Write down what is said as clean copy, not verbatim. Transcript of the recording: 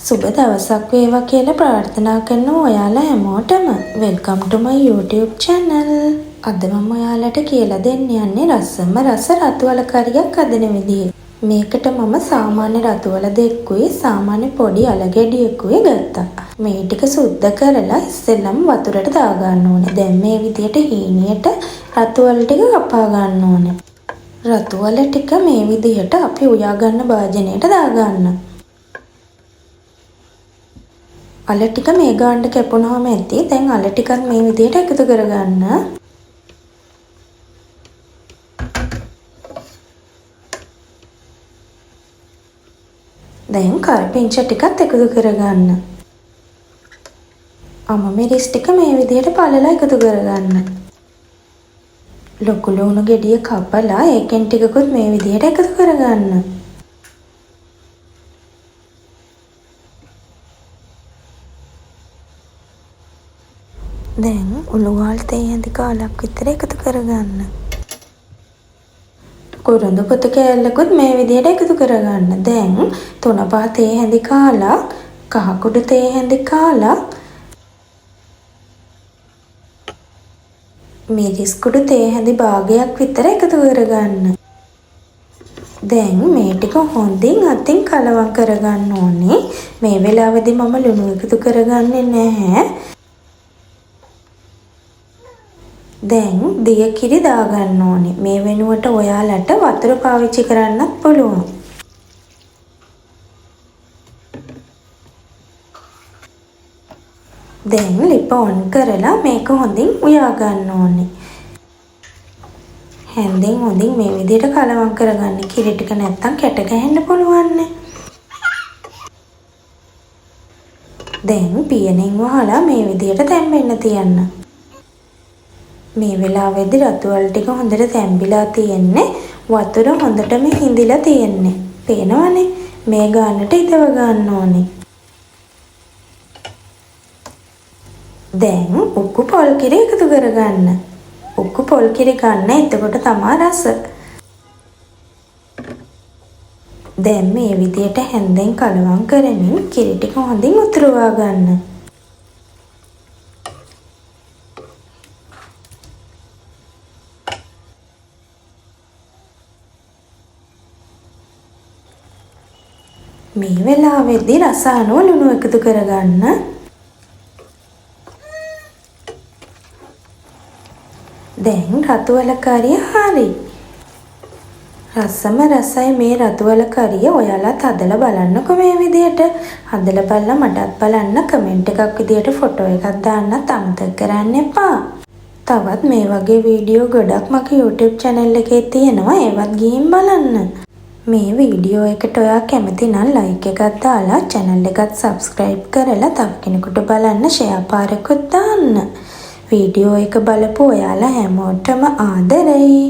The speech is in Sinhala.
සුබ දවසක් වේවා කියලා ප්‍රාර්ථනා කරනවා ඔයාලා හැමෝටම. Welcome to my YouTube channel. අද මම ඔයාලට කියලා දෙන්න යන්නේ රසම රස රතු අල කරියක් හදන විදිය. මේකට මම සාමාන්‍ය රතු අල දෙකකුයි සාමාන්‍ය පොඩි අල ගෙඩියකුයි ගත්තා. මේ ටික සුද්ධ කරලා ඉස්සෙල්ලම වතුරට දාගන්න ඕනේ. දැන් මේ විදියට හීනියට රතු අල ටික කපා ගන්න ඕනේ. රතු අල ටික මේ විදියට අපි උයා ගන්න භාජනයට දාගන්න. අල ටික මේ ගානට කැපුණාම ඇති. දැන් අල ටිකත් මේ විදිහට එකතු කරගන්න. දැන් කරපිංච ටිකත් එකතු කරගන්න. අම මිරිස් ටික මේ විදිහට පළලා එකතු කරගන්න. ලොකු ලුණු ගෙඩිය කපලා ඒකෙන් ටිකකුත් මේ විදිහට එකතු කරගන්න. දැන් උළුවහල් තේ හැඳි කාලක් විතර එකතු කරගන්න. කුරුඳු පොතු කෑල්ලකුත් මේ විදිහට එකතු කරගන්න. දැන් 3-5 තේ හැඳි කාලක්, කහ කුඩු තේ හැඳි කාලක්, මිරිස් කුඩු තේ හැඳි භාගයක් විතර එකතු කරගන්න. දැන් මේ ටික හොඳින් අතින් කලවම් කරගන්න ඕනේ. මේ වෙලාවේදී මම ලුණු එකතු කරගන්නේ නැහැ. දැන් දිය කිරි දාගන්න ඕනේ. මේ වෙනුවට ඔයාලට වතුර පාවිච්චි කරන්නත් පුළුවන්. දැන් ලිප ඔන් කරලා මේක හොඳින් උයා ගන්න ඕනේ. හැන්දෙන් හොඳින් මේ විදිහට කලවම් කරගන්න. කිරි ටික නැත්තම් කැට ගැහෙන්න පුළුවන්නේ. දැන් පියනෙන් වහලා මේ විදිහට තැම්බෙන්න තියන්න. මේ වෙලාවේදී රතු අල ටික හොඳට තැම්බිලා තියෙන්නේ. වතුර හොඳටම හිඳිලා තියෙන්නේ. පේනවනේ? මේ ගානට ඉදව ගන්න ඕනේ. දැන් උක්කු පොල් කිරි එකතු කරගන්න. උක්කු පොල් කිරි ගන්න, එතකොට තමා රස. දැන් මේ විදියට හැන්දෙන් කලවම් කරමින් කිරි ටික හොඳින් උතුරවා ගන්න. මේ වෙලාවේදී රස අනුව ලුණු එකතු කරගන්න. දැන් රතු අල කරිය හරි. රසම රසයි මේ රතු අල කරිය. ඔයාලත් හදලා බලන්නකෝ මේ විදියට. හදලා බලලා මටත් බලන්න කමෙන්ට් එකක් විදියට ෆොටෝ එකක් දාන්නත් අමතක කරන්න එපා. තවත් මේ වගේ වීඩියෝ ගොඩක් මගේ YouTube channel එකේ තියෙනවා. ඒවත් ගිහින් බලන්න. මේ වීඩියෝ එකට ඔයා කැමති නම් ලයික් එකක් දාලා channel එකත් subscribe කරලා තව කෙනෙකුට බලන්න ෂෙයා පාරකුත් දාන්න. වීඩියෝ එක බලපු ඔයාලා හැමෝටම ආදරෙයි.